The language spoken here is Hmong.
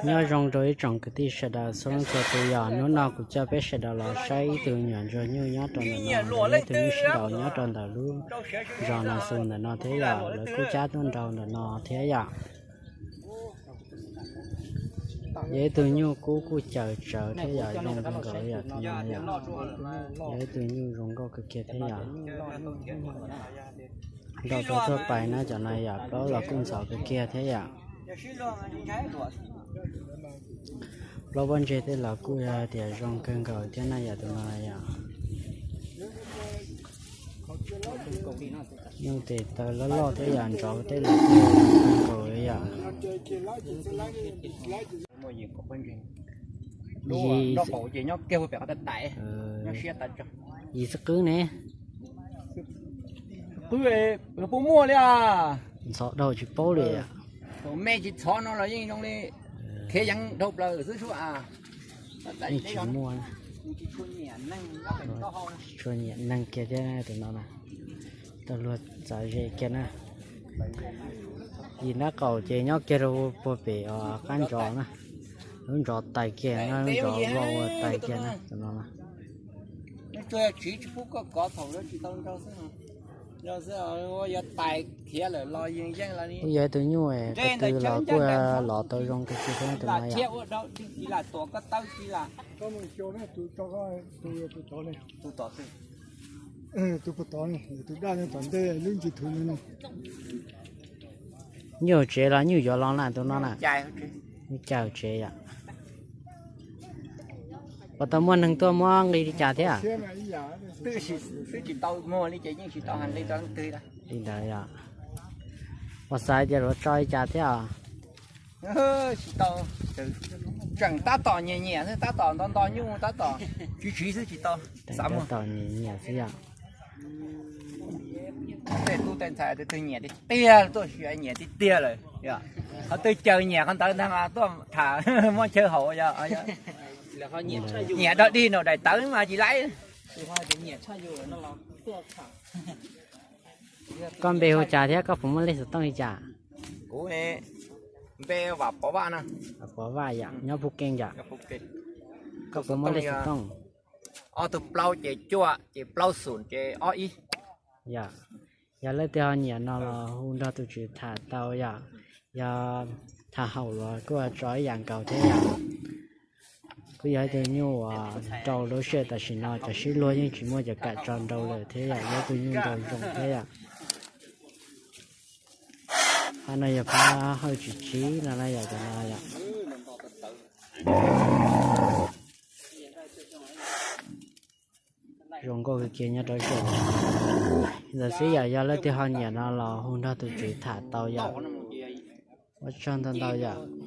Nyob zoo rau ib tsoom kwv tij sawv daws txhua leej txhua tus yom, hnub no kuv coj peb sawv daws los saib ib tug nyuam ntsuag nyuj nyob rau ntawm no, ib tug nyuj sib nraus nyob rau ntawm lub zos Nas Xus ntawm no thiab yom, lawv kuj cab tuaj nraus ntawm no thiab yom. Yog ib tug nyuj kub kuj caws tsawv thiab yom, zoo kawg nkaus yom, tus no yom. Yog ib tug nyuj zoo nkauj kawg kiag thiab yom. Nraus rau tuaj pais na cov no yom, plaub los kuj ntxhov kawg kiag thiab yom. Plaub pob ntseg tej los kuj yog tias zoo kawg nkaus thiab na yom, tus no yom. Nyuj tes taw loj loj thiab yom, ntsov tej los kuj zoo kawg nkaus yom. Yim xwb qwb ne. Qwb puas muaj li os? Ntxhov dhau tsis paub li. Thaum me tsis ntxhov no los yeej zoo li khiav yeev dhau plaws xwb sub a. Yeej tsis muaj, tsis tshua nyiam neeg kiag thiab tus no na. Tau luag txav ze kiag na. Yim nab qaum ces nyob kiag rau puag pem os qab ntsov na. Lub ntsov tais kiag na, lub ntsov vau tais kiag na tus no na. Kuj yog ib tug nyuj ko tw los kuj lov tau zoo kawg kiag thiab tus no yom. Nyuj tsev los nyuj yuav los na tus no na. Nyuj cai tsev yom. Puas tau muaj neeg tuaj muab nqi li cas thiab? Li ntawd yom. Puas xav tias luag tso li cas thiab? Tseem tab tom nyiam nyiam xwb, tab tom nto nto nyuj tab tom tsiv tsiv xwb tsis tau. Tab tom nyiam nyiam xwb yom. Tej tub tej ntxhais tus twg nyiam tiag tiag tuaj sia nyiam tiag tiag lawm. Qhov twg caws nyiam qhov ntawd ntag mas tuaj tham muab chaw haum yom. Nyiam dog dig nraum daim tawv mas tsis laib. Koj npe hu cas thiab koj puas muaj lej xov tooj li cas? Kuv npe Vam Pov Vaj na. Pov Vaj yom, nyob Phuj Keej yom. Koj puas muaj lej xov tooj? Ob tug plaub ces cuaj ces plaub xum ces ob ib. Yom, yog leej twg ho nyiam no los hu nrog tus tswv tham tau yom. Yog tham haum los kuj tso ib yam nkaus thiab yom. Kuj yog ib tug nyuj uas rau lub sij hawm tam sim no cov sib luag yeej tsis muaj cov kam tso nrau lawm thiab yom, yog ib tug nyuj nrau zoo thiab yom. Qhov no yog phab hawj tsis tsiv no na yom, cov no yom. Zoo nkauj kawg kiag nyob rau sij hawm ntawd xwb yom, yog leej twg ho nyiam no los hu nrog tus tswv tham tau yom. Ua tsaug ntau ntau yom.